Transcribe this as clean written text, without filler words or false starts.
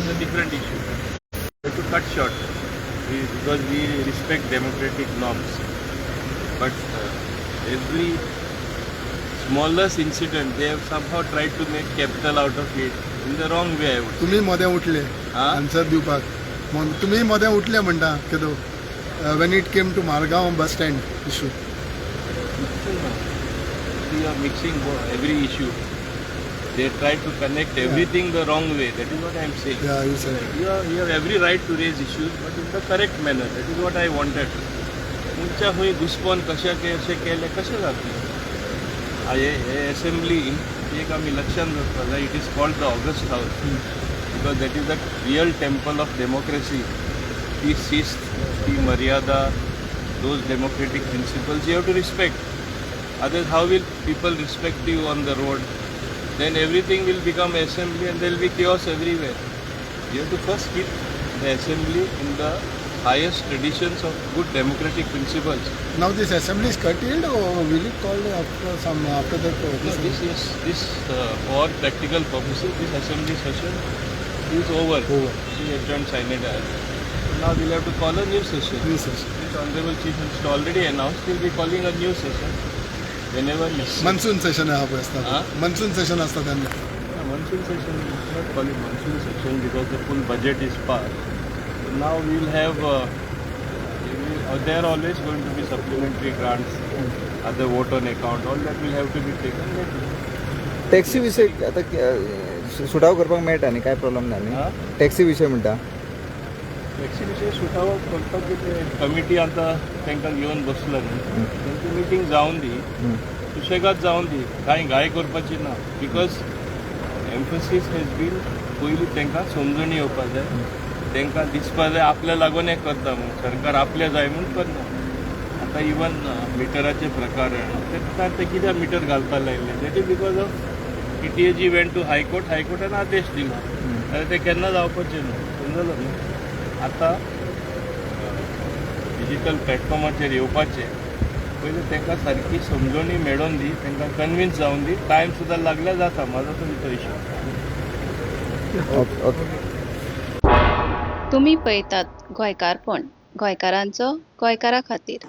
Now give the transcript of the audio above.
is a different issue. To cut short because we respect democratic norms, but every smallest incident they have somehow tried to make capital out of it in the wrong way, I would say. तुमी मदें उठले हा? Answer दिवपाक म्हूण तुमी मदें उठले म्हणटा केदो when it came to Margao bus stand issue. You are mixing every issue. They try to connect everything the wrong way. That is what I am saying. Yeah, you said. You have every right to raise issues, but in the correct manner. That is what I wanted. तुमच्या खंय घुसपोन कशें अशें केलें कशें जातलें? हे assembly एक आमी लक्षान दवरपाक जाय, it is called the august house because that is the real temple of democracy. ती शिस्त, ती मर्यादा, those democratic principles you have to respect. Otherwise, how will people respect you on the road? Then everything will become assembly and there will be chaos everywhere. You have to first keep the assembly in the highest traditions of good democratic principles. Now this assembly is curtailed or will it called after some after that? No, this is this for practical purposes, this assembly session is over. Over. It is adjourned sine die. Now we'll have to call a new session, New session. which Honorable Chief Minister already announced. He'll be calling a new session whenever necessary. Monsoon session आहा पळय आसता. हा? Monsoon Seshan आसता तेन्ना. Yeah, monsoon session, we not call it monsoon session because the full budget is passed. So now we will have, there are always going to be supplementary grants, other vote on account, all that will have to be taken later. Taxi विशय आता सुटाव करपाक मेळटा न्ही, काय problem ना न्ही? हा? Taxi विशय म्हणटा. टॅक्सी विशय सुटावो करपाक कितें कमिटी आतां तांकां घेवन बसला न्ही, तेंची मिटींग जावन दी, सुशेगाद जावन दी, कांय घाय करपाची ना, because emphasis has been पयलीं तांकां समजणी येवपा जाय, तांकां दिसपा जाय आपल्या लागून हें करता म्हूण सरकार, आपल्या जाय म्हूण करना. आतां इवन मिटराचें प्रकरण ते ते कित्याक मिटर घालपाक लायलें? That is because of TTAG went to High Court, हायकोर्टान आदेश दिलो, जाल्यार तें केन्ना जावपाचें न्हू. समजलो न्हू? आतां डिजीटल प्लॅटफॉर्माचेर येवपाचें पयलीं तांकां सारकी समजणी मेळोवन दी, तांकां कन्विन्स जावन दी. टायम सुद्दां लागल्यार जाता, म्हाजो तो इशू. Okay okay. तुमी पळयतात गोंयकारपण, गोंयकारांचो गोंयकारा खातीर.